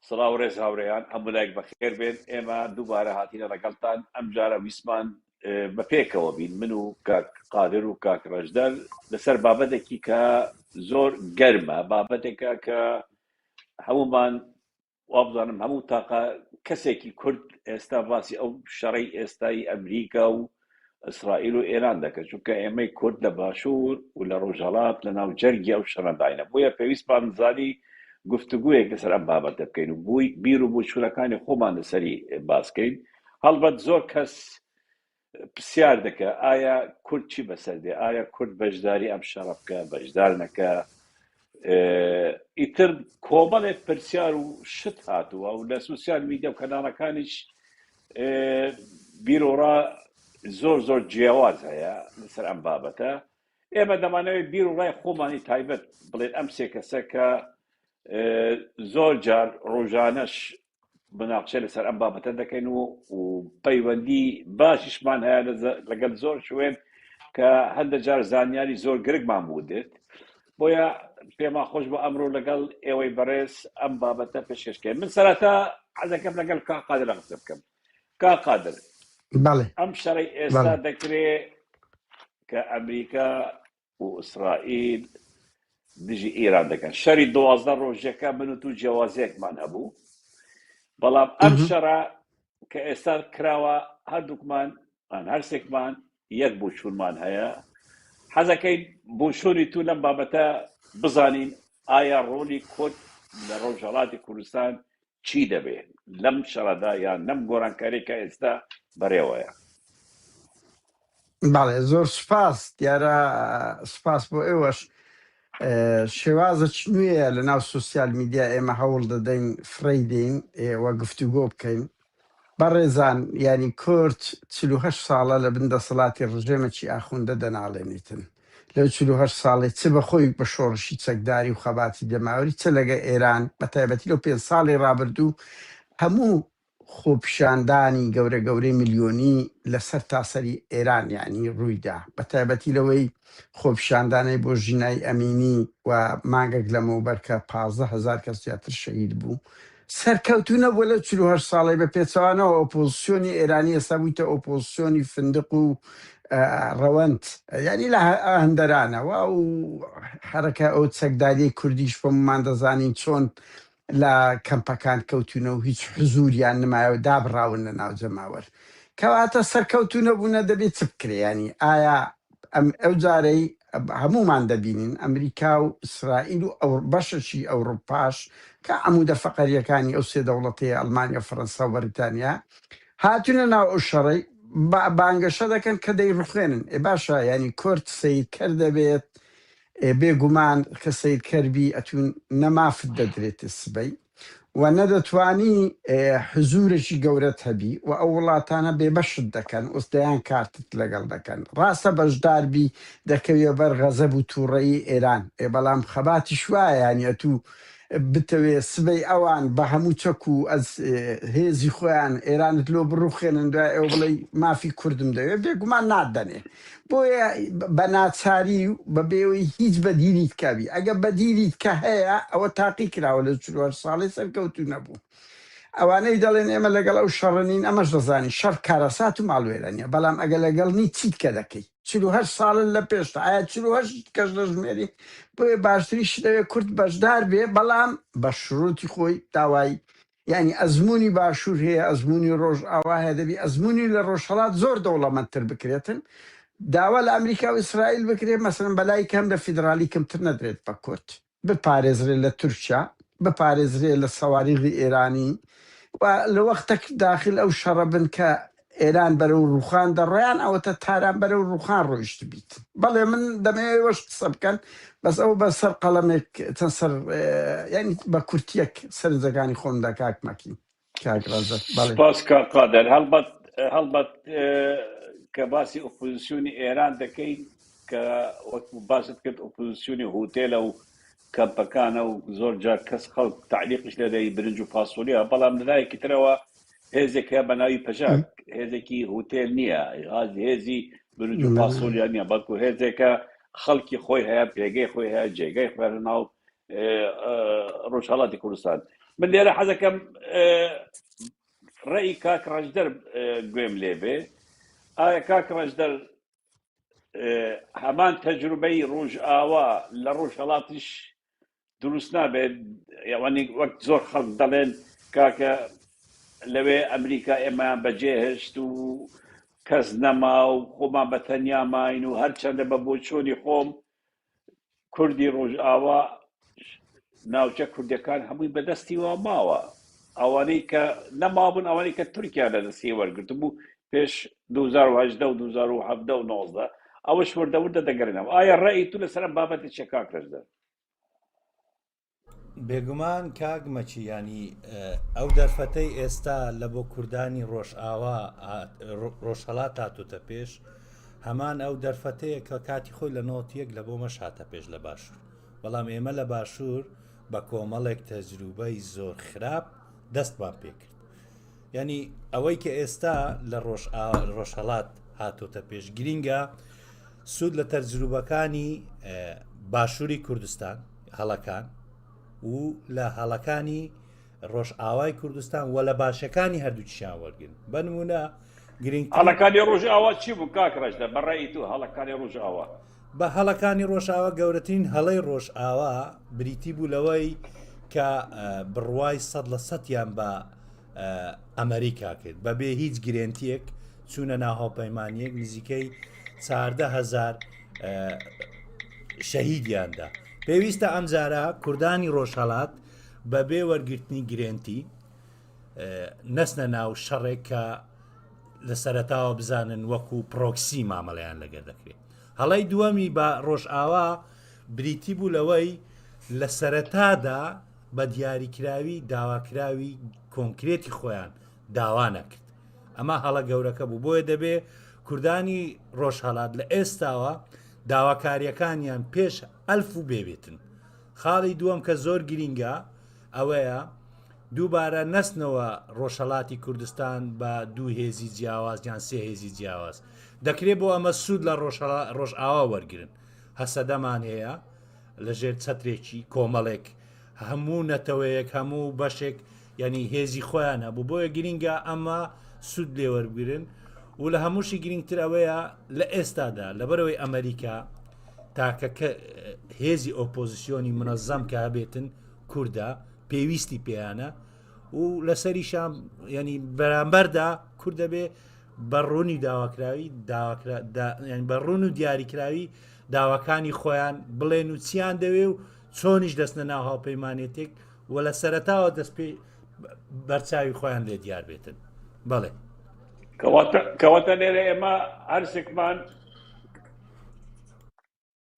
سڵاو ڕێز هاوڕێیان، هەموو لایەک بەخێر بێن. ئێمە دووبارە هاتینە لەگەڵتان، ئەمجارە ویستمان بە پێکەوە بین، من و کاک قادر و کاک ڕەشدەر لەسەر بابەتێکی کە زۆر گەرمە، بابەتێکە کە هەموومان وابزانم هەموو تاقە کەسێکی کورد ئێستا باسی ئەو شەڕەی ئێستای ئەمریکا و ئیسرائیل و ئێران دەکەن، چونکە ئێمەی کورد لە باشوور و لە ڕۆژهەڵات لە ناو جەرگی ئەو شەڕەداینە، بۆیە پێویستمان زانی گفتوگویەک لەسەر ئەم بابەتە بکەین و بووی بیر و بۆچوونەکانی خۆمان لەسەری باس کەین. هەڵبەت زۆر کەس پرسیار دەکە ئایا کورد چی بەسەر دێ، ئایا کورد بەشداری ئەم شەڕە بکە بەشدار نەکە، ئیتر کۆمەڵێک پرسیار و شت هاتووە و لە سوسیال میدیا و کەناڵەکانیش بیرۆڕا زۆر زۆر جیاواز هەیە لەسەر ئەم بابەتە. ئێمە دەمانەوێت بیر و ڕای خۆمانی تایبەت بڵێن ئەم سێ کەسە کە زۆر جار ڕۆژانەش مناقشە لەسەر ئەم بابەتە دەکەین و و پەیوەندی باشیشمان هەیە لەگەڵ زۆر شوێن کە هەندە جار زانیاری زۆر گرنگمان بۆ دێت. بۆیە پێمان خۆش بۆ ئەمڕۆ لەگەڵ ئێوەی بەڕێز ئەم بابەتە پێشکەشکەین. من سەرەتا حەزەکەم لەگەڵ کاک قادر قسە بکەم. کاک قادر، بەڵێ ئەم شەڕەی ئێستا بەڵێ دەکرێ کە ئەمریکا و ئیسرائیل دژی ئێران دەکەن، شەری 12 ڕۆژەکە من و تو جیاوازیەکمان هەبوو، بەڵام ئەم شەڕە کە ئێستا کراوە هەردووکمان ئان هەرسێکمان یەک بۆچوونمان هەیە. حەزەکەین بۆچوونی تو لەم بابەتە بزانین، ئایا ڕۆلی کورد لە ڕۆژهەڵاتی کوردستان چی دەبێت لەم شەڕەدا یان لەم گۆڕانکاری کە ئێستا بەڕێوەیە؟ بەڵێ زۆر سوپاس. دیارە سوپاس بۆ ئێوەش. شێوازە چ نوێیە لە ناو سوسیال میدیا ئێمە هەوڵ دەدەین فڕێی دێین و گفتوگۆ بکەین. بەڕێزان یانی کورد 48 ساڵە لە بن دەسەڵاتی ڕژێمەکی ئاخوندە دەناڵێنیتن. لەو 48 ساڵەی چ بە خۆی بە شۆڕشی چەکداری و خەباتی جەماوەری چ لەگە ئێران بە تایبەتی لەو پێنج ساڵی ڕابردوو هەموو خۆپیشاندانی گەورە گەورەی ملیۆنی لە سەر تاسەری ئێران یانی ڕوویدا بە تایبەتی لەوەی خۆپیشاندانەی بۆ ژینای ئەمینی و مانگێک لەمەوبەر کە 15 هەزار کەس زیاتر شەهید بوو سەرکەوتوو نەبووە لەو 48 ساڵەی. بە پێچەوانەوە ئۆپۆزسیۆنی ئێرانی ئێستا بوویتە ئۆپۆزسیۆنی فندق و ڕەوەند یعنی لە هەندەرانەوە و حرەکە ئەو چەکداریی کوردیش بەممان دەزانین چۆن لە کەمپەکان کەوتونە و هیچ حزوریان نمایە و دابڕاون لە ناو جەماوەر. کەواتە سەرکەوتو نەبوونە دەبێت چ بکرێ؟ ینی ئایا ئەم ئەو جارەی هەمومان دەبینین ئەمریکا و ئیسرائیل و ئەو بەشەکی ئەوروپاش کە عەمودە فەقەریەکانی ئەو سێ دەوڵەتەیە ئەڵمانیا و فەرەنسا و بەریتانیا هاتونە ناو ئەو شەڕەی بانگەشە دەکەن کە دەیڕوخێنن. ئێ باشە ینی کورد سەیرکەر دەبێت؟ ئێ بێ گومان کە سەیرکەر بی ئەتوو نە مافت دەدرێتێ سبەی و نە دەتوانی حزوورێکی گەورەت هەبی و ئەو وڵاتانە بێبەشت دەکەن و دەیان کارتت لەگەڵ دەکەن. ڕاستە بەشدار بی دەکەویە بەر غەزەب و تووڕەیی ئێران، ئێ بەڵام خەباتیش وایە یانی ئەتوو بتەوێ سبەی ئەوان بە هەموو چەک و ئەز هێزی خۆیان ئێرانت لۆ بڕوخێنن دوای ئەوە بڵێی مافی کوردم دەوێ، بێگومان ناتدەنێ. بۆیە بە ناچاری و بە بێوەی هیچ بەدیلی تکا بی. ئەگە بەدیلی تکە هەیە ئەوە تاقی کراوە لە 48 ساڵی سەرکەوتوو نەبوو. ئەوانەی دەڵێن ئێمە لەگەڵ ئەو شەڕە نین ئەمەش دەزانین شەڕ کارەسات و ماڵوێرانیە، بەڵام ئەگە لەگەڵ نی چی تکە دەکەی؟ 48 ساڵت لە پێشتە ئایا 48 تکەش دەژمێری؟ بۆیە باشترین شت ئەوێ کورد بەشدار بێ بەڵام بە شروتی خۆی داوای یانی ئەزموونی باشوور هەیە، ئەزموونی ڕۆژئاوا هەیە، دەبی ئەزموونی لە ڕۆژهەڵات زۆر دەوڵەمەندتر بکرێتن، داوا لە ئەمریکا و ئیسرائیل بکرێت مەسەلەن بەلای کەم لە فیدرالی کەمتر نەدرێت بە کورد، بپارێزرێت لە تورکیا، بپارێزرێت لە سەواریغی ئێرانی و لە وەختەک داخل ئەو شەڕە بن کە ئێران بەرەو ڕووخان دەڕۆیان ئەوەتە تاران بەرەو ڕووخان ڕۆیشتبیت. بەڵێ من دەمەوێ ئێوەش قسە بکەن بەس ئەوە بە سەر قەڵەمێک چەند سەر یانی بە کورتیەک سەرنجەکانی خۆم دا کاک مەکی کاک ڕەزە بەڵێ. سپاس کاک قادر. هەڵبەت هەڵبەت کە باسی ئۆپۆزیسیۆنی ئێران دەکەین کە وەک باست کرد ئۆپۆزیسیۆنی هوتێلە و کەمپەکانە و زۆر جار کەس خەڵک تعلیقش لێ برنج و فاسۆلیا، بەڵام لەلایەکی ترەوە هێزێک هەیە بە ناوی پەژاک، هێزێکی هوتێل نییە، هێزی برنج و فاسۆلیا نییە، بەڵکو هێزێکە خەڵکی خۆی هەیە، پێگەی خۆی هەیە، جێگای خۆی لە ناو ڕۆژهەڵاتی کوردستان. من لێرە حەزەکەم ڕێی کاک ڕەنجدەر گوێم لێبێ ئایا کاک ڕەنجدەر هەمان تەجروبەی ڕۆژئاوا لە ڕۆژهەڵاتیش دروست نابێت یاوانی وەک زۆر خەڵک دەڵێن کاکە لەوێ ئەمریکا ئێمەیان بەجێهێشت و کەس نەما و خۆمان بە تەنیا ماین و هەرچەندە بە بۆچوونی خۆم کوردی ڕۆژئاوا ناوچە کوردەکان هەمووی بەدەستی وا ماوە ئەوانەی کە نەمابوون ئەوانەی کە تورکیا لە دەستی وەرگرتبوو پێش 2018 و 2017 و 19 ئەوەش وردە وردە دەگەرێنەوە ئایا ڕێی تو لەسەر ئەم بابەتە چیە کاک ڕەشدەر؟ بێگومان کاک مەکی ینی ئەو دەرفەتەی ئێستا لە بۆ کوردانی ڕۆژئاوا ڕۆژهەڵات هاتوتە پێش هەمان ئەو دەرفەتەیە کە کاتی خۆی لە نۆتیەک لە بۆ مەش هاتە پێش لە باشوور بەڵام ئێمە لە باشوور بە کۆمەڵێک تەجروبەی زۆر خراپ دەستمان پێکرد ینی ئەوەی کە ئێستا لە ڕۆژهەڵات هاتۆتە پێش گرینگە سوود لە تەجروبەکانی باشووری کوردستان هەڵەکان و لە هەڵەکانی ڕۆژئاوای کوردستان و لە باشەکانی هەردووکیان وەرگن بە نمونە گرنگ هەڵەکانی ڕۆژئاوا چی بوو کاک ڕەشدە بەڕێی تو هەڵەکانی ڕۆژئاوا بە هەڵەکانی ڕۆژئاوا گەورەترین هەڵەی ڕۆژئاوا بریتی بوو لەوەی کە بڕوای سەد لە سەتیان بە ئەمریکا کرد بەبێ هیچ گرێنتیەک چوونە ناو هاوپەیمانیەک نزیکەی 14هزار شەهیدیاندا پێویستە ئەمجارە کوردانی ڕۆژهەڵات بەبێ وەرگرتنی گرێنتی نەچنە ناو شەڕێک کە لە سەرەتاوە بزانن وەکو پرۆکسی مامەڵەیان لەگەر دەکرێت هەڵی دووەمی بە ڕۆژئاوا بریتی بوو لەوەی لە سەرەتادا بە دیاریکراوی داواکراوی کۆنکرێتی خۆیان داوا نەکرد ئەمە هەڵە گەورەکە بوو بۆیە دەبێ کوردانی ڕۆژهەڵات لە ئێستاوە داواکاریەکانیان پێش ئەلف و بێبێتن خاڵی دووەم کە زۆر گرینگە ئەوەیە دووبارە نەستنەوە ڕۆژهەڵاتی کوردستان بە دوو هێزی جیاواز یان سێ هێزی جیاواز دەکرێت بۆ ئەمە سوود لە ڕۆژئاوا وەرگن هەسەدەمان هەیە لەژێر چەترێکی کۆمەڵێک هەموو نەتەوەیەک هەموو بەشێک ینی هێزی خۆیان هەبوو بۆیە گرینگە ئەمە سوود لێوەربگرن و لە هەمووشی گرنگتر ئەوەیە لە ئێستادا لەبەرەوەی ئەمریکا تاکە هێزی ئۆپۆزیسیۆنی منەزەم کە هەبێتن کوردە پێویستی پێیانە و لەسەریشان ینی بەرامبەردا کورد دەبێ بە ڕوونی داواکراوی داواکرا بە ڕوون و دیاریکراوی داواکانی خۆیان بڵێن و چیان دەوێ و چۆنیش دەستنە ناو هاوپەیمانێتێک و لە سەرەتاوە دەست پێ بەرچاوی خۆیان لێ دیار بێتن بەڵێ. کەواتە لێرە ئێمە هەرسێکمان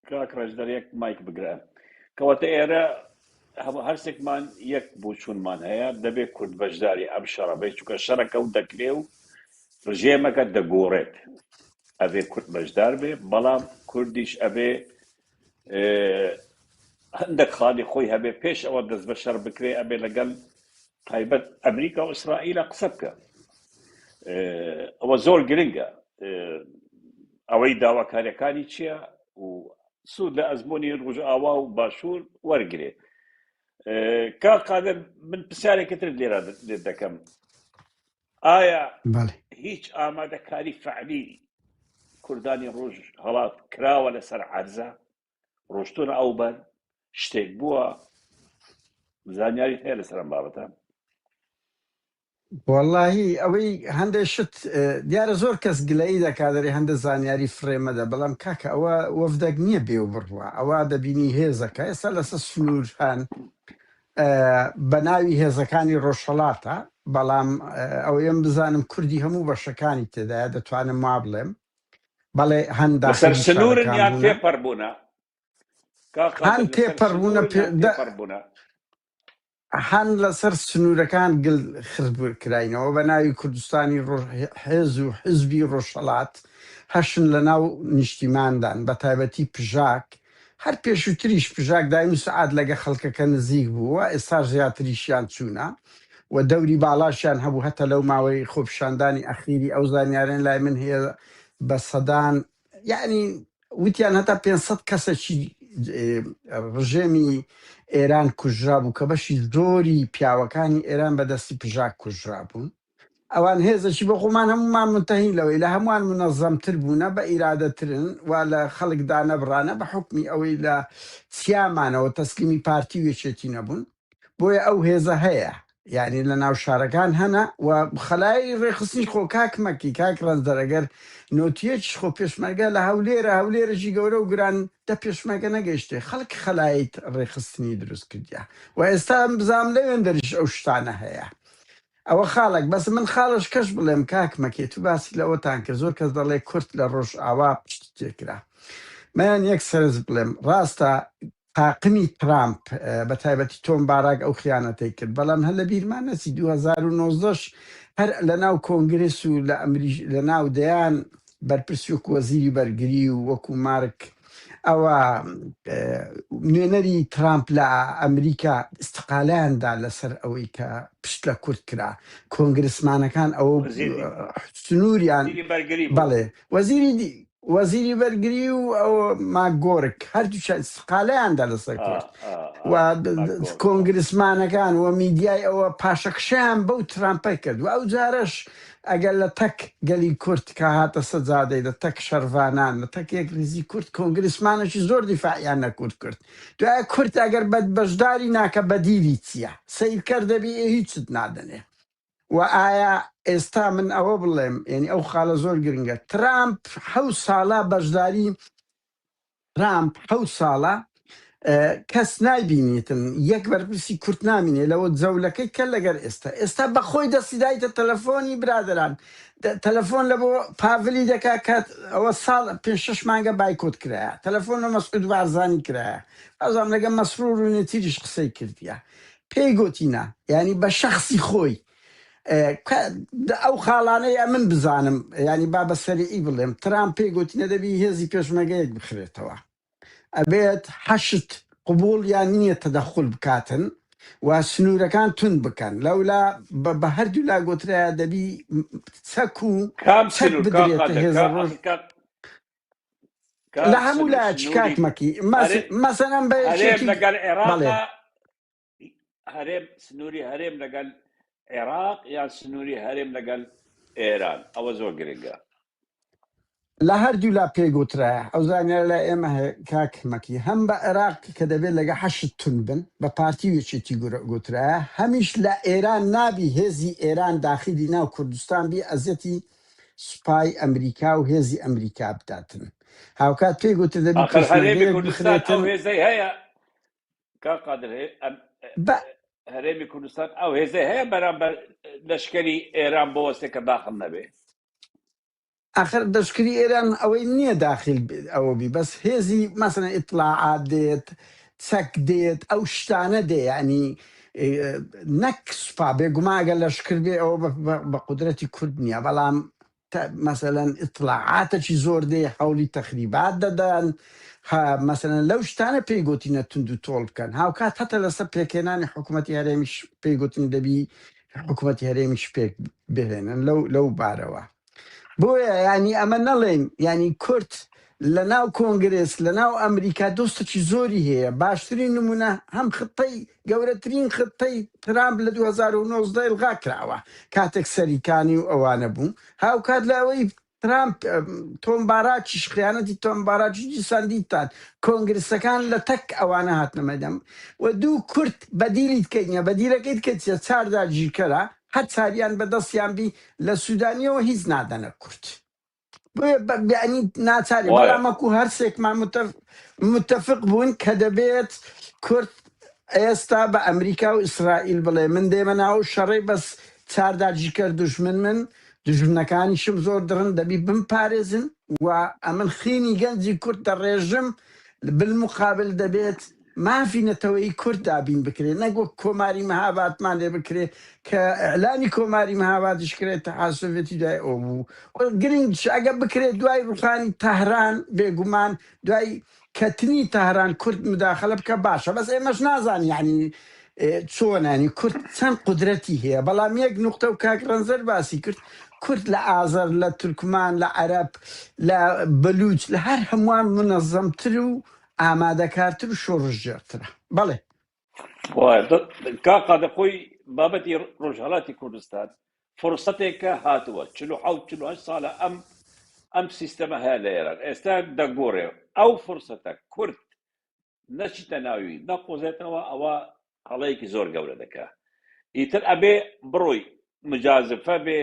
کاک ڕێژدەر یەک مایک بگرە کەواتە ئێرە هەموو هەرسێکمان یەک بۆچوونمان هەیە دەبێت کورد بەشداری ئەم شەڕە بێت چونکە شەڕەکە و دەکرێ و ڕژێمەکە دەگۆڕێت ئەبێ کورد بەشدار بێ بەڵام کوردیش ئەبێ هەندێک خاڵی خۆی هەبێ پێش ئەوە دەست بە شەڕ بکرێ ئەبێ لەگەڵ تایبەت ئەمریکا و ئیسرائیلە قسە بکە ئەوە زۆر گرنگە ئەوەی داواکاریەکانی چییە و سوود لە ئەزمموی ڕۆژئاوا و باشوور وەرگێ کا قادر من پرسیارێکی تر لێرە لێ دەکەم ئایا هیچ ئامادەکاری فعلی کوردانی ڕۆژ هەڵات کراوە لەسەر عرزە ڕۆشتونە ئەو بەر شتێک بووە زانیاری هەیە لەسەر ئەم بابەتە؟ وەڵاهی ئەوەی هەندێ شت دیارە زۆر کەس گلەیی دەکا دەرێ هەندە زانیاری فڕێ مەدە بەڵام کاکە ئەوە وەفدەک نییە بێ و بڕوا ئەوە دەبینی هێزەکە ئێستا لەسەر سنوور هەن بە ناوی هێزەکانی ڕۆژهەڵاتە بەڵام ئەوەی من بزانم کوردی هەموو بەشەکانی تێدایە دەتوانم وا بڵێم بەڵێ هەن لەسەر داخلی سنوورن شارەکان یان بوونە تێپەر بوونە کاک هەن قادر لەسەر تێپەر بوونە سنوورن یان تێپەر بوونە؟ هەن لەسەر سنوورەکان گل خر کراینەوە بە ناوی کوردستانی ڕۆژ حێز و حزبی ڕۆژهەڵات هەشن لە ناو نیشتیماندان بە تایبەتی پژاک هەر پێشووتریش پژاک دایم و سەعات لەگە خەڵکەکە نزیک بووە ئێستاش زیاتریشیان چوونە و دەوری باڵاشیان هەبوو هەتا لەو ماوەی خۆپیشاندانی ئەخیری ئەو زانیارەن لای من هەیە بە سەدان یەعنی وتیان هەتا 500 کەسەکی ڕژێمی ئێران کوژرابوو کە بەشی زۆری پیاوەکانی ئێران بە دەستی پژاک کوژرابوون. ئەوان هێزەکی بۆ خۆمان هەموومان مونتەهین لەوەی لە هەمووان مونەزەمتر بوونە، بە ئیرادەترن و لە خەڵک دانەبڕانە بە حوکمی ئەوەی لە چیامانەوە تەسلیمی پارتی و یەکێتی نەبوون. بۆیە ئەو هێزە هەیە یانی لە ناو شارەکان هەنە و خەلای ڕێکخستنیش خۆ کاک مەکی کاک ڕەنجدەر ئەگەر نۆتیەکیش خۆ پێشمەرگە لە هەولێرە هەولێرێکی گەورە و گران دە پێشمەرگە نەگەیشتێ خەڵک خەلایت ڕێکخستنی دروست کردیە و ئێستا بزانم لەوێندەریش ئەو شتانە هەیە ئەوە خاڵێک بەس من خاڵش کەش بڵێم کاک مەکی تو باسی لەوەتان کرد زۆر کەس دەڵێ کورد لە ڕۆژئاوا پشتی تێکرا من یەک سەرنج بڵێم ڕاستە تاقمی ترامپ بە تایبەتی تۆم باراک ئەو خیانەتەی کرد بەڵام هەر لە بیرمان نەچی 2019 هەر لە ناو کۆنگرس و لە ئەمریش لە ناو دەیان بەرپرسی وەکو وەزیری بەرگری و وەکو مارک ئەوە نوێنەری ترامپ لە ئەمریکا ئیستقالەیان دا لەسەر ئەوەی کە پشت لە کورد کرا کۆنگرسمانەکان ئەوە وەزیری سنووریان وەزیری بەرگری بوو. بەڵێ وەزیری وەزیری بەرگری و ئەو ماکگۆرک هەردووکیان ئیستقالەیان دا لەسەر ئا کورد ئا و ئا ماکگۆرک بەڵێ. کۆنگرسمانەکان و میدیای ئەوە پاشەکشەیان بەو ترامپە کرد و ئەو جارەش ئەگەر لە تەک گەلی کورد کە هاتە سەجادەی لە تەک شەرڤانان لە تەک یەکریزی کورد کۆنگرسمانەکی زۆر دیفاعیان لە کورد کرد دوای کورد ئەگەر بە بەشداری ناکە بەدیلی چییە سەیرکەر دەبی ئێ هیچت نادەنێ و ئایا ئێستا من ئەوە بڵێم یعنی ئەو خاڵە زۆر گرنگە ترامپ حەو ساڵە بەشداری ترامپ حەو ساڵە کەس نایبینیتن یەک بەرپرسی کورد نامینێ لەوە جەولەکەی کە لەگەر ئێستا ئێستا بەخۆی دەستی دایتە تەلەفۆنی برادەران تەلەفۆن لە بۆ پاڤلی دەکا کە ئەوە ساڵ پێ شەش مانگە بایکۆت کرایە تەلەفۆن لە مەسعود بارزانی کرایە ئەزام لەگە مەسرور و نێچیریش قسەی کردیە پێی گۆتینە یانی بە شەخسی خۆی ئەو خاڵانەی ئەمن بزانم ینی با بە سەریعی بڵێم ترامپ پێی گوتینە دەبی هێزی پێشمەگەیەک بخرێتەوە ئەبێت حەشت قبول یان نییە تەدەخل بکاتن و سنوورەکان تون بکەن لەولا بە هەردوو لا گوترایە دەبی چەک و کام چەک سنوور کاک بدرێتە قادر هێزە کا ڕۆژ ئەخی کاک لە کام هەموو سنوور لایەکی سنووری کاک مەکی هەرێ مەسەلەن بە هەرێم یەکێتی لەگەل بەڵێ عێراقا هەرێم سنووری هەرێم لەگەل عێراق یان سنووری هەرێم لەگەل ئێران ئەوە زۆر گرنگە. لە هەردوولا پێی گوترایە ئەو زانیارە لای ئێمە هەیە کاک مەکی هەم بە عێراق کە دەبێت لەگە حەشد تون بن بە پارتی و یەکێتی گوترایە هەمیش لە ئێران نابی هێزی ئێران داخیلی ناو کوردستان بی ئەزیەتی سوپای ئەمریکا و هێزی ئەمریکا بداتن هاوکات پێی گوتر دەبی ئاخر هەرێمی پێشمەرگەیەک کوردستان ئەو بخرێتن هێزەی هەیە کاک قادر بە هەرێمی کوردستان ئەو هێزەی هەیە بەرامبەر لەشکری ئێران بوەستێ کە داخل نەبێ. ئاخر لەشکری ئێران ئەوەی نییە داخیل ئەوە بی بەس هێزی مەسەلەن ئیتڵاعات دێت چەک دێت ئەو شتانە دێ یعنی نەک سوپا بێگومان ئەگەر لەشکر بێ ئەوە بە قودرەتی کورد نییە بەڵام مەسەلەن ئیتڵاعاتەکی زۆر دێ هەوڵی تەخریبات دەدەن مەسەلەن لەو شتانە پێی گوتینە توند و تۆڵ بکەن هاوکات هەتا لەسەر پێکهێنانی حکوومەتی هەرێمیش پێی گوتن دەبی حکوومەتی هەرێمیش پێک بهێنن لەو لەو بارەوە بۆیە ینی ئەمە نەڵێن ینی کورد لە ناو کۆنگرس لە ناو ئەمریکا دۆستێکی زۆری هەیە باشترین نمونە هەم خطەی گەورەترین خطەی ترامپ لە 2019 ئیلغا کراوە کاتێک سەریکانی و ئەوانە بوو هاوکات لە ئەوەی ترامپ تۆم باراکیش خیانەتی تۆم باراکی دیسان دیتان کۆنگرسەکان لە تەک ئەوانە هاتنە مەدەم و دوو کورت بەدیلی تکەی نیە بەدیلەکەی تکە چیە چار داگیرکەرە هەر چاریان بەدەستیان بی لە سودانیەوە هیچ نادەنە کورد بۆیە یعنی ناچاری وایە بەڵام وەکو هەر سێکمان متفق بوون کە دەبێت کورد ئێستا بە ئەمریکا و ئیسرائیل بڵێ من دێمە ناو شەڕی بەس چار داگیرکەر دوژمن من دوژمنەکانیشم زۆر دڕن دەبی بمپارێزن و ئەمن خینی گەنجی کورد دەڕێژم بالمقابل دەبێت مافی نەتەوەیی کورد دابین بکرێ نەک وەک کۆماری مەهابادمان لێ بکرێ کە ئیعلانی کۆماری مەهابادیش کرێ اتحاد سۆڤێتی دوای ئەو بوو و گرنگیش ئەگە بکرێت دوای ڕوخانی تەهران بێگومان دوای کەتنی تەهران کورد مداخلە بکە باشە بەس ئێمەش نازانین یعنی چۆنە یعنی کورد چەند قودرەتی هەیە بەڵام یەک نوقتە و کاک ڕەنجەر باسی کرد کورد لە ئازەر لە تورکمان لە عەرەب لە بەلوچ لە هەر هەمووان منەزەمتر و ئامادەکارتر و شۆڕشگێڕترە. بەڵێ. وایە کاک قادر خۆی بابەتی ڕۆژهەڵاتی کوردستان فرسەتێکە هاتووە 47 48 ساڵە ئەم ئەم سیستەمە هەیە لە ئێران ئێستا دەگۆڕێ ئەو فرسەتە کورد نەچیتە ناوی نەقۆزێتەوە ئەوە هەڵەیەکی زۆر گەورە دەکا ئیتر ئەبێ بڕۆی مجازفە بێ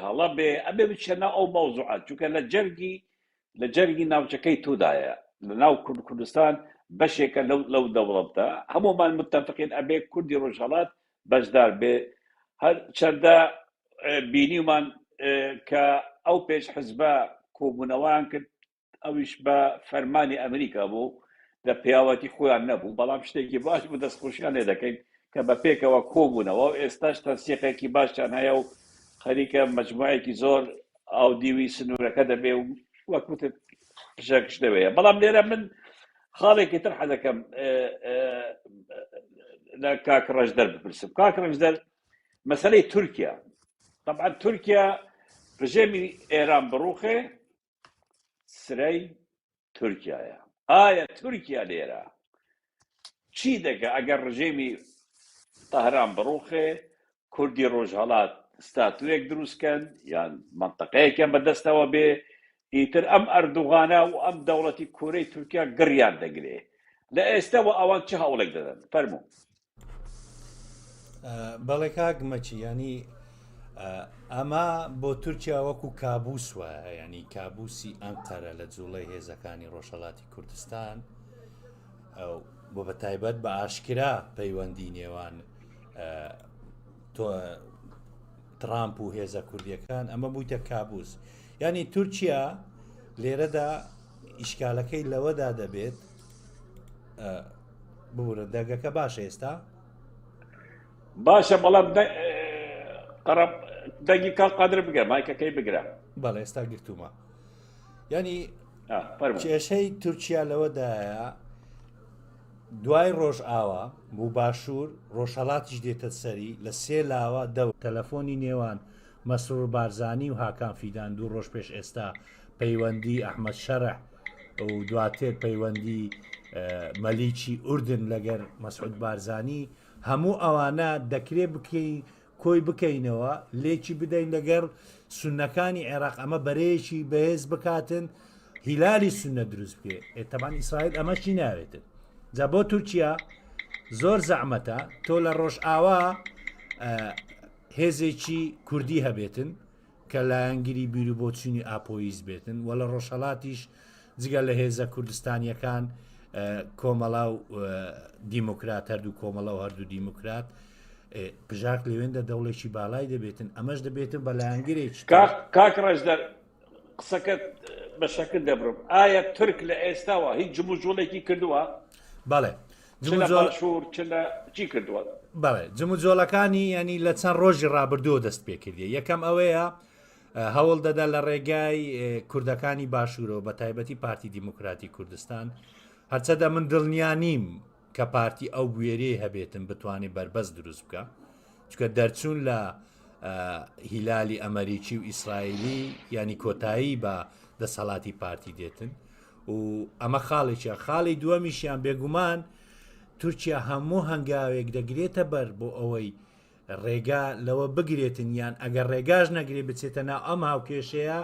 هەڵە بێ ئەبێ بچێ ناو ئەو مەوزوعە چونکە لە جەرگی لە جەرگی ناوچەکەی تودایە لە ناو کورد کوردستان بەشێکە لەو لەو دەوڵەتدا هەموومان متفقین ئەبێ کوردی ڕۆژهەڵات بەشدار بێ هەر چەندە بینیومان کە ئەو پێش حزبە کۆبوونەوەیان کرد ئەویش بە فەرمانی ئەمریکا بوو لە پیاوەتی خۆیان نەبوو بەڵام شتێکی باش بوو دەستخۆشیان لێ دەکەین کە بە پێکەوە کۆبوونەوە و ئێستاش تەنسیقێکی باشیان هەیە و خەریکە مەجموعەیەکی زۆر ئاودیوی سنوورەکە دەبێ و وەک وتت پشەکش دەوێ بەڵام لێرە من خاڵێکی تر حەزەکەم لە کاک ڕەشدەر بپرسم کاک ڕەشدەر مەسلەی تورکیا طبعا تورکیا ڕژێمی ئێران بڕوخێ سرەی تورکیایە ئایا تورکیا لێرە چی دەکا ئەگەر ڕژێمی تەهران بڕوخێ کوردی ڕۆژهەڵات ستاتوێک دروستکەن یان منطقەیەکیان بەدەستەوە بێ ئیتر ئەم ئەردوغانە و ئەم دەوڵەتی کورەی تورکیا گڕیان دەگرێ لە ئێستەوە ئەوان چ هەوڵێک دەدەن فەرموو بەڵێ کاک مەچی ینی ئەمە بۆ تورکیا وەکو کابوس وایە ینی کابوسی ئەنقەرە لە جوڵەی هێزەکانی ڕۆژهڵاتی کوردستان بۆ بە تایبەت بە ئاشکرا پەیوەندی نێوان ترامپ و هێزە کوردیەکان ئەمە بوویتە کابوس ینی تورکیا لێرەدا ئیشکالەکەی لەوەدا دەبێت ببورە دەنگەکە باشە ئێستا؟ باشە بەڵام قەرە دەنگی کاک قادر بگە مایکەکەی بگرە. بەڵێ ئێستا گرتوومە. ینی کێشەی تورکیا لەوەدایە دوای ڕۆژ ئاوا بوو باشوور ڕۆژهڵاتیش دێتە سەری لە سێ لاوە دە تەلەفۆنی نێوان مەسرور بارزانی و هاکان فیدان دوو ڕۆژ پێش ئێستا پەیوەندی ئەحمەد شەرع و دواتر پەیوەندی مەلیکی ئوردن لەگەر مەسعود بارزانی هەموو ئەوانە دەکرێ بکەین کۆی بکەینەوە لێکی بدەین لەگەر سونەکانی عێراق ئەمە بەرەیەکی بەهێز بکاتن هیلالی سونە دروست بکێ تەبان ئیسرائیل ئەمەشی ناوێتن جا بۆ تورکیا زۆر زەحمەتە تۆ لە ڕۆژئاوا هێزێکی کوردی هەبێتن کە لایەنگری بیروبۆچوونی ئاپۆییست بێتن و لە ڕۆژهەڵاتیش جگە لە هێزە کوردستانیەکان کۆمەڵا و دیموکرات هەردوو کۆمەڵە و هەردوو دیموکرات پژاک لەوێندە دەوڵێکی باڵای دەبێتن ئەمەش دەبێتن بە لایەنگرێکی کاک ڕەشدەر قسەکەت بە شەکر دەبرم ئایا تورک لە ئێستاوە هیچ جموجوڵێکی کردووە؟ بەڵێ جموجۆڵ چ لە چی کردووە؟ بەڵێ جموجۆڵەکانی ینی لە چەند ڕۆژی ڕابردووە دەست پێ کردی یەکەم ئەوەیە هەوڵ دەدا لە ڕێگای کوردەکانی باشوورەوە بە تایبەتی پارتی دیموکراتی کوردستان هەرچەدە من دڵنیا نیم کە پارتی ئەو بوێریەی هەبێتن بتوانێت بەربەست دروست بکە چکە دەرچوون لە هیلالی ئەمریکی و ئیسرائیلی ینی کۆتایی بە دەسەڵاتی پارتی دێتن و ئەمە خاڵێکیان خاڵی دووەمیشیان بێگومان تورکیا هەموو هەنگاوێک دەگرێتە بەر بۆ ئەوەی ڕێگا لەوە بگرێتن یان ئەگەر ڕێگاش نەگرێ بچێتە ناو ئەم هاوکێشەیە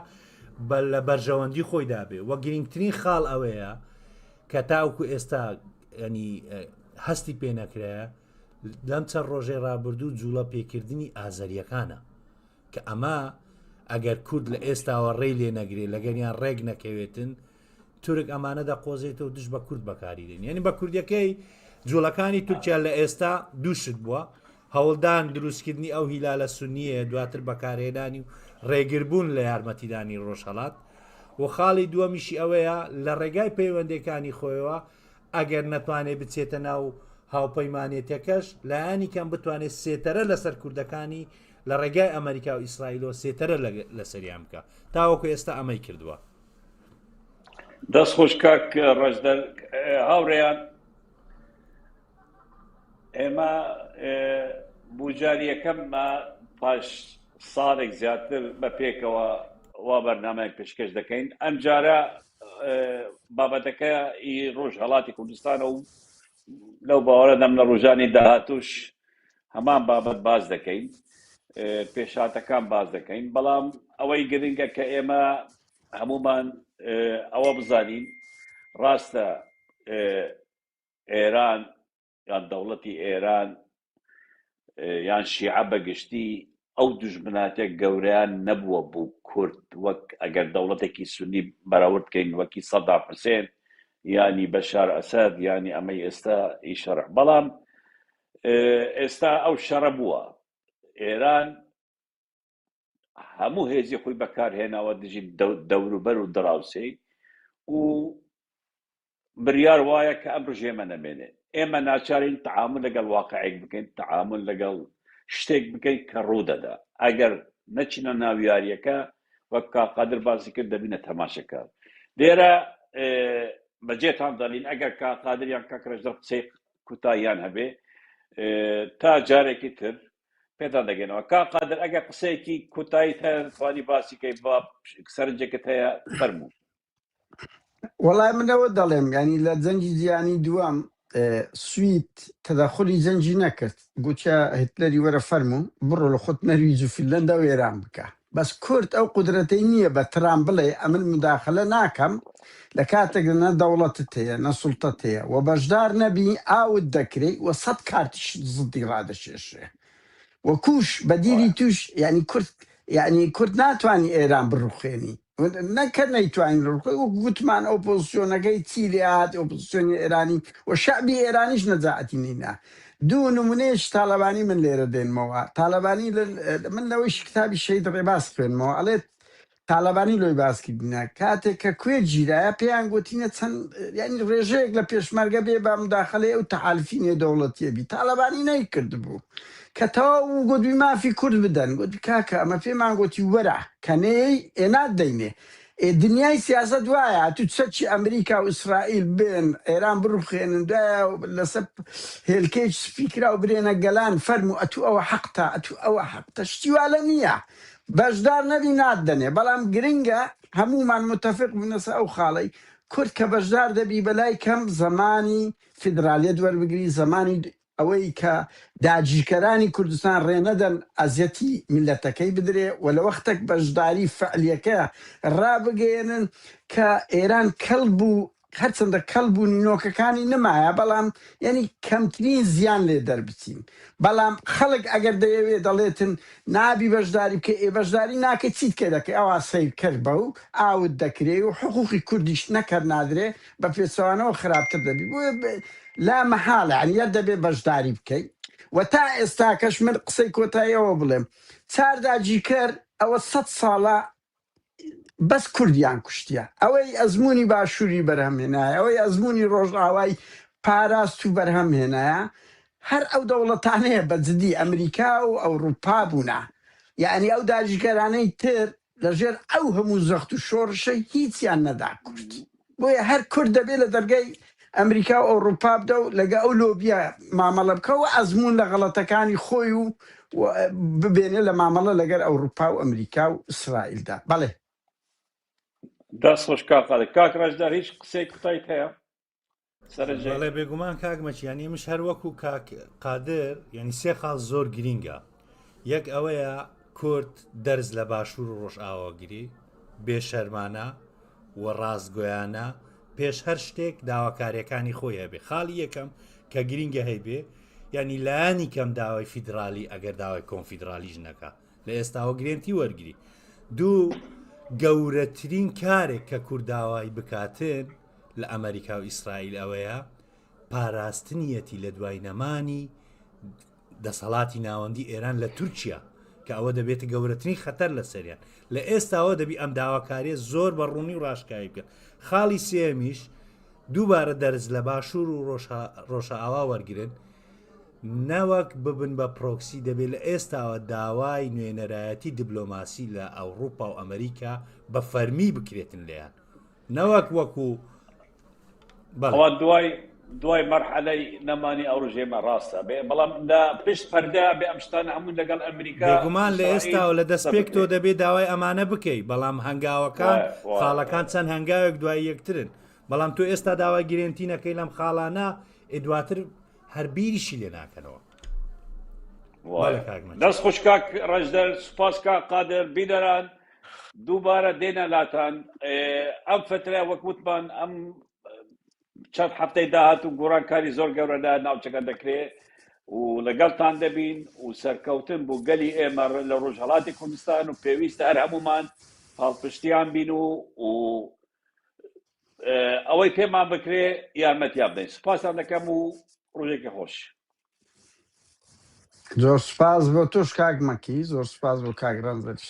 بە لە بەرژەوەندی خۆی دابێ وە گرنگترین خاڵ ئەوەیە کە تاوکو ئێستا ینی هەستی پێ نەکرایە لەم چەند ڕۆژەی ڕابردوو جوڵە پێکردنی ئازەریەکانە کە ئەمە ئەگەر کورد لە ئێستاوە ڕێی لێ نەگرێ لەگەریان ڕێک نەکەوێتن تورک ئەمانە دەقۆزێتەوە دژ بە کورد بەکاری دێن یعنی بە کوردەکەی جوڵەکانی تورکیا لە ئێستا دووشت بووە هەوڵدان دروستکردنی ئەو هیلالە سنیە دواتر بەکارهێنانی و ڕێگربوون لە یارمەتیدانی ڕۆژهەڵات و خاڵی دووەمیشی ئەوەیە لە ڕێگای پەیوەندەکانی خۆیەوە ئەگەر نەتوانێت بچێتە ناو هاوپەیمانێتەکەش لایەنی کەم بتوانێت سێتەرە لەسەر کوردەکانی لە ڕێگای ئەمریکا و ئیسرائیلەوە سێتەرە لەسەریان بکە تاوەکو ئێستا ئەمەی کردووە. دەست خۆش کاک ڕەشدەر هاوڕێیان ئێمە بۆ جاری یەکەممە پاش ساڵێک زیاتر بە پێکەوە وا بەرنمەیەک پێشکەش دەکەین ئەم جارە. بابەتەکە ئی ڕۆژهەڵاتی کوردستانە و لەو باوەڕەدام لە ڕۆژانی داهاتوش هەمان بابەت باس دەکەین، پێشهاتەکان باس دەکەین، بەڵام ئەوەی گرنگە کە ئێمە هەمومان ئەوە بزانین ڕاستە ئێران یان دەوڵەتی ئێران یان شیعە بەگشتی ئەو دوژمناتێک گەورەیان نەبووە بۆ کورد وەک ئەگەر دەوڵەتێکی سونی بەراورد کەین وەکی سەدام حوسێن یانی بەشار ئەسەد یانی ئەمەی ئێستا ئی شەڕ بەڵام ئێستا ئەو شەڕە بووە ئێران هەموو هێزی خۆی بەکارهێناوە دژی دەوروبەر و دراوسێی و بریار وایە کە ئەم ڕژێمە نەمێنێ. ئێمە ناچارین تەعامول لەگەڵ واقعێک بکەین، تەعامول لەگەڵ شتێک بکەین کە ڕوودەدا. ئەگەر نەچینە ناو یارییەکە، وەک کاک قادر باسی کرد، دەبینە تەماشەکار. لێرە بەجێتان دەڵین ئەگەر کاک قادر یان کاک ڕێژدەر قسەی کوتاییان هەبێ تا جارێکی تر پێتان دەگەینەوە. کاک قادر ئەگەر قسەیەکی کوتاییت هەیە توانی باسی کەی با سەرنجێکت هەیە فەرموو. وەڵای من ئەوە دەڵێم یعنی لە جەنگی جیهانی دووەم سوید تەدەخلی جەنگی نەکرد گوتیا هتلەری وەرە فەرموو بڕۆ لە خۆت نەرویج و فینلەندا و ئێران بکە بەس کورد ئەو قودرەتەی نییە بە ترام بڵێ ئەمن مداخلە ناکەم لە کاتێک نە دەوڵەتت هەیە نە سوڵتەت هەیە و بەشدار نەبی ئاوت دەکرێ و سەد کارتیش زدی ڕادەکێشرێ و کوش بەدیلی وایە. توش یعنی کورد یعنی کورد ناتوانی ئێران بڕوخێنی نەک هەر نەیتوانی ڕوخێ وەک گوتمان ئۆپۆزسیۆنەکەی چی لێ هات ئۆپۆزسیۆنی ئێرانی و شەعبی ئێرانیش نەجاعەتی نینا دوو نمونەیەکی تاالبانی من لێرە دێنمەوە تاالبانی من لەوەیش کتابی شەهید ڕێباز خوێنمەوە ئەڵێت تاالبانی لۆی باس کردینە کاتێک کە کوێت گیرایە پێیان گوتینە چەند یعنی ڕێژەیەک لە پێشمەرگە بێ بە مداخلەی ئەو تەحالفی نێودەوڵەتیە بی تاالبانی نەیکردبوو کە تەواو بوو گوتبی مافی کورد بدەن گوتی کاکە ئەمە پێمان گوتی وەرە کە نەیەی ئێ ناتدەینێ ئێ دنیای سیاسەت وایە تو چەکی ئەمریکا و ئیسرائیل بێن ئێران بڕوخێنن دوایە لەسەر هێلکەیەکی سپی کراو برێنە گەلان فەرموو ئەتوو ئەوە حەقتە ئەتوو ئەوە حەقتە شتی وا لە نییە بەشدار نەبی ناتدەنێ بەڵام گرنگە هەموومان متفق بین لەسەر ئەو خاڵەی کورد کە بەشدار دەبی بەلای کەم زەمانی فیدرالیەت وەربگری زەمانی ئەوەی کە داگیرکەرانی کوردستان ڕێنەدەن ئەزیەتی میللەتەکەی بدرێ و لە وەختەک بەشداری فعلیەکە ڕابگەیەنن کە ئێران کەڵ بوو هەرچەندە کەڵ بوو نینۆکەکانی نمایە بەڵام یعنی کەمترین زیان لێ دەربچین بەڵام خەڵک ئەگەر دەیەوێ دەڵێتن نابی بەشداری بکەی ئێ بەشداری ناکەی چیت کێ دەکەی ئەوا سەیرکەر بە و ئاوت دەکرێ و حقوقی کوردیش نەکەر نادرێ بە پێچەوانەوە خراپتر دەبی بۆیە لا مەحاڵە یعنی یە دەبێ بەشداری بکەی و تا ئێستاکەش من قسەی کۆتایی ئەوە بڵێم چار داگیرکەر ئەوە سەد ساڵە بەس کوردیان کوشتیە ئەوەی ئەزموونی باشووری بەرهەم هێنایە ئەوەی ئەزموونی ڕۆژئاوای پاراست و بەرهەم هێنایە هەر ئەو دەوڵەتانەیە بە جدی ئەمریکا و ئەوروپا بوونە یعنی ئەو داگیرکەرانەی تر لەژێر ئەو هەموو زەخت و شۆڕشە هیچیان نەدا کورد بۆیە هەر کورد دەبێت لە دەرگای ئەمریکا و ئەوروپا بدە و لەگە ئەو لۆبیە مامەڵە بکە و ئەزموون لە غەڵەتەکانی خۆی و ببێنێ لە مامەڵە لەگەر ئەوروپا و ئەمریکا و ئیسرائیلدا. بەڵێ. دەست خۆش کاک قادر. کاک ڕەشدار هیچ قسەی کوتایت هەیە؟ سەرنجێک؟ بەڵێ بێگومان کاک مەکی یانی ئەمش هەر وەکو کاک قادر یعنی سێ خاڵ زۆر گرینگە یەک ئەوەیە کورد دەرز لە باشوور و ڕۆژئاوا گری بێشەرمانە و ڕاستگۆیانە پێش هەر شتێک داواکاریەکانی خۆی هەبێ خاڵی یەکەم کە گرینگە هەیبێ یعنی لایەنی کەم داوای فیدرالی ئەگەر داوای کۆنفیدرالیش نەکا لە ئێستاوە گرێنتی وەرگری دوو گەورەترین کارێک کە کورد داوای بکاتن لە ئەمریکا و ئیسرائیل ئەوەیە پاراستنیەتی لە دوای نەمانی دەسەڵاتی ناوەندی ئێران لە تورکیا کە ئەوە دەبێتە گەورەترین خەتەر لەسەریان لە ئێستاوە دەبی ئەم داواکاریە زۆر بە ڕوونی و ڕاشکاوی بکەن خاڵی سێمیش دووبارە دەرز لە باشوور و ڕۆژئاوا وەرگن نەوەک ببن بە پرۆکسی دەبێت لە ئێستاوە داوای نوێنەرایەتی دیبلۆماسی لە ئەوروپا و ئەمریکا بە فەرمی بکرێتن لێیان نەوەک وەکو بەڵێ. ئەوە دوای. دوای مەرحەلەی نەمانی ئەو ڕژێمە ڕاستە بێ بەڵام لە پشت پەردە بێ ئەم شتانە هەموو لەگەڵ ئەمریکا بێگومان لە ئیسرائیل ئێستاوە لە قسە دەستپێک تۆ بکرێ دەبێ داوای ئەمانە بکەی بەڵام هەنگاوەکان وایە وایە خاڵەکان وایە چەند هەنگاوێک دوای یەکترن بەڵام تۆ ئێستا داوای گرێنتی نەکەی لەم خاڵانە ئێ دواتر هەر بیریشی لێ ناکەنەوە. بەڵێ وایە کاک مەجید. دەست خوش کاک ڕەنجدەر سوپاس کاک قادر بینەران دووبارە دێنە لاتان ئەم فترە وەک وتمان ئەم چەند هەفتەی داهاتوو گۆڕانکاری زۆر گەورە لە ناوچەکە دەکرێت و لەگەڵتان دەبین و سەرکەوتن بۆ گەلی ئێمە لە ڕۆژهەڵاتی کوردستان و پێویستە هەر هەمومان پاڵپشتیان بین و و ئەوەی پێمان بکرێ یارمەتیان بدەین سوپاستان دەکەم و ڕۆژێکی خۆش. زۆر سوپاس بۆ تۆش کاک مەکی، زۆر سوپاس بۆ کاک ڕەنجدەریش.